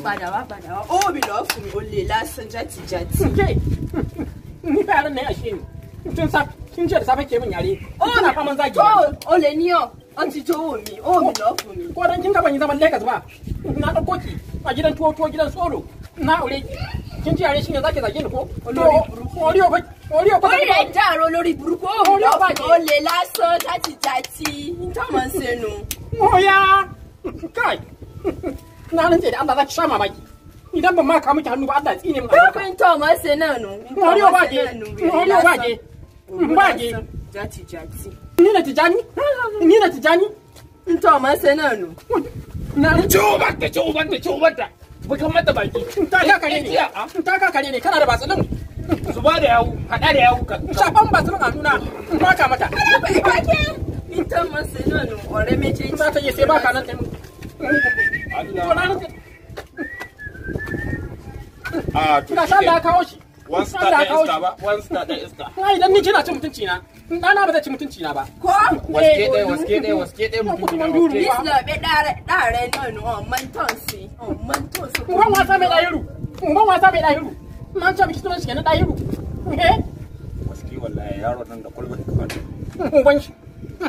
Tún padà wá padà wá. Owó mi lọ́ọ́ fún mi, olè lásán játijàti. Ke, ni fa yaran nan ashe ni. Tun sa tun jiya da safe ke min yare. Tana faman zagi. Tó olè ní ọ̀, wọ́n ti jó owó mi, owó mi lọ́ọ́ fún mi. Ko dan kin ga ban yi zaman Lagos ba. Na ɗauko ki a gidan tuwo tuwo gidan solo. Na aure ki. Kin ji yare shine zaki zage ni ko? Olórí burúkú. Orí o orí o Orí rẹ̀ dàrú olórí burúkú, owó mi lọ́ọ́ fún mi, olè lásán játijàti. Ntọ́mọ̀ ń ṣe nu. Oya! Kai! Na rantse da Allah za ki sha mamaki. Idan ban ma kawo miki hannu ba Allah ya tsine min albarka. Pé ntọ́mọ̀ ń ṣe náà nu. Orí o bage. Orí o bage. Bage. Játijàti. Ni na Tijani? Ni na Tijani? Ntọ́mọ̀ ń ṣe náà nu. Na rantse. Ci ubanta, ci ubanta, ci ubanta. Bukan mata baki. Ta kakare ne. Ta kakare ne kana da batsalin. Zuba da yawu, haɗa da yawu ka. Shafan batsalin a nuna. Maka mata. Ntọ́mọ̀ ń ṣe náà nu ọ̀rẹ́ méjèèjì. Za ta iya sai baka nan taimako. To na rantse. A to. Ga sha Allah ya kawo shi. One star Allah ya ɗan kawo iska shi. ba, one star ɗan iska. Ai idan ni kina cin mutunci na, ɗana ba zai ci mutunci na ba. Ko? Waske ɗaya, waske ɗaya, waske ɗaya mutum na waske. This love ɗare náà nu ọmọ ntọ́sí. Ọmọ ntọ́sí. Uban wasa mai ɗahiru. Uban wasa mai ɗahiru. Na ce miki sunan shi kenan ɗahiru. Eh? Waske wallahi yaro nan da kwalba ta kamata. Uban shi.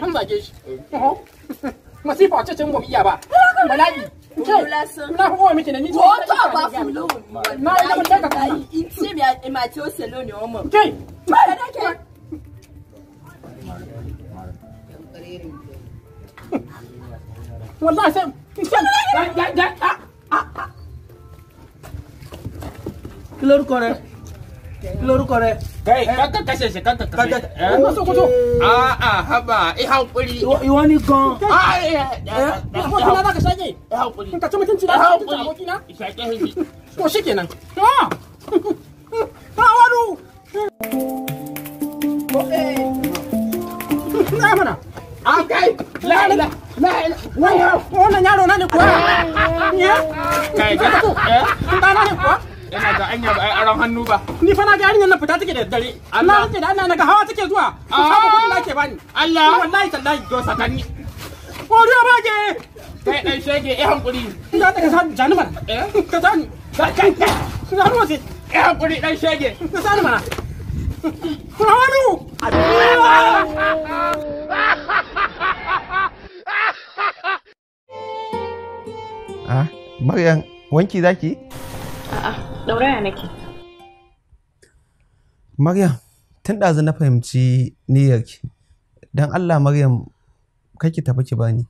An zage shi. Oho. Masifa ce ce mu ba mu iya ba. Bala'i. Ke, Owó lásán. na fi kowa miki da ni. Wo tó bá fún mi lówó mi. Na yi zaman daga kuma. Tí èmi àti ó ṣe lónìí ọmọ. Ke. Dákẹ́. Wallahi sai. Sai. Da, da, ah. Kí lorúkọ rẹ? Kí lorúkọ rẹ? Kai, kanka kashe shi, kanka kashe shi. Eh? Ina so ku zo. A'a, haba, i hankuri. Ìwọ ni gan. Ah, eh, eh, Abokina za ka shage. i hankuri. Ka ci mutunci na, I ka ci mutuncin hankuri. abokina. Shaƙe shi. To shikenan. Ah! Ah, wadu! Na mana. A kai, la ila, la ila. Wannan yaro na ne kuwa? Ya? Kai, kai, eh? Ɗana ne kuwa? Ina ga anya ba ai aron hannu ba. Ni fa na ga yarinyar nan fita take da daddare. Allah. Na rantse da Allah na ga hawa take zuwa. Ku saba kuɗin da ake bani. Allah. Wallahi tallahi. To sakanni. Oriyo bage. Kai dan shege, i hankuri. Za ta ka sa jani mana. Eh? Ka sani. Kai, kai, kai. Ka sani waje. I hankuri dan shege. Ka sani mana. Rawanu. Ah, Maryam, wanki zaki? A'a, ɗauraya nake. Maryam, tun ɗazu na fahimci niyyarki. Don Allah Maryam, kar ki tafi ki bani.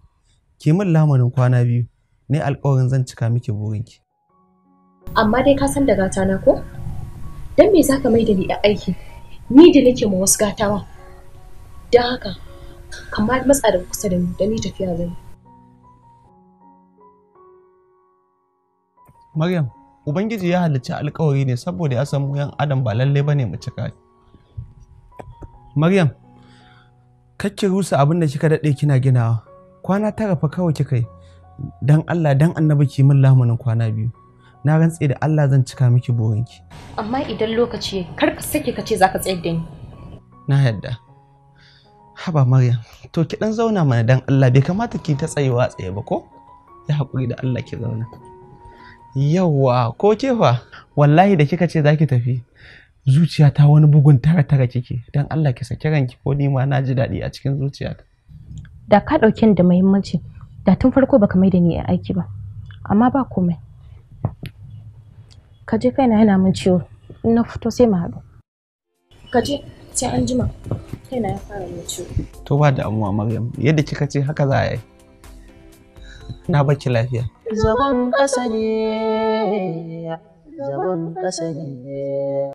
Ki min lamunin kwana biyu, ni alƙawarin zan cika miki burinki. Amma dai ka san da gata na ko? Dan me zaka mai da ni a aiki? Ni da nake ma wasu gatawa. Don haka, kamar matsa da kusa da ni, da ni tafiya zan yi. Maryam, Ubangiji ya halicci alƙawari ne saboda ya san mu 'yan adam ba lalle bane mu cika. Maryam, kar ki rusa abin da kika daɗe kina ginawa. Kwana tara fa kawai kika yi. Dan Allah, dan Annabi ki min lamunin kwana biyu. Na rantse da Allah zan cika miki burinki. Amma idan lokaci ya yi, kar ka sake ka ce zaka tsayar da ni. Na yarda. Haba Maryam, to ki dan zauna mana dan Allah bai kamata ki ta tsayewa tsaye ba ko? Ya haƙuri da Allah ki zauna. Yawwa, ko ke fa? Wallahi da kika ce za ki tafi, zuciya ta wani bugun tara tara kike. Dan Allah ki saki ranki ko ni ma na ji daɗi a cikin zuciyata. Da ka ɗauke ni da muhimmanci, da tun farko baka mai da ni a aiki ba. Amma ba komai. Ka je kaina yana min ciwo, in na fito sai mu haɗu. Ka je, sai an jima. Kaina ya fara min ciwo. To ba damuwa Maryam, yadda kika ce haka za a yi. Na baki lafiya. Zagon ƙasa ne, zagon ƙasa ne.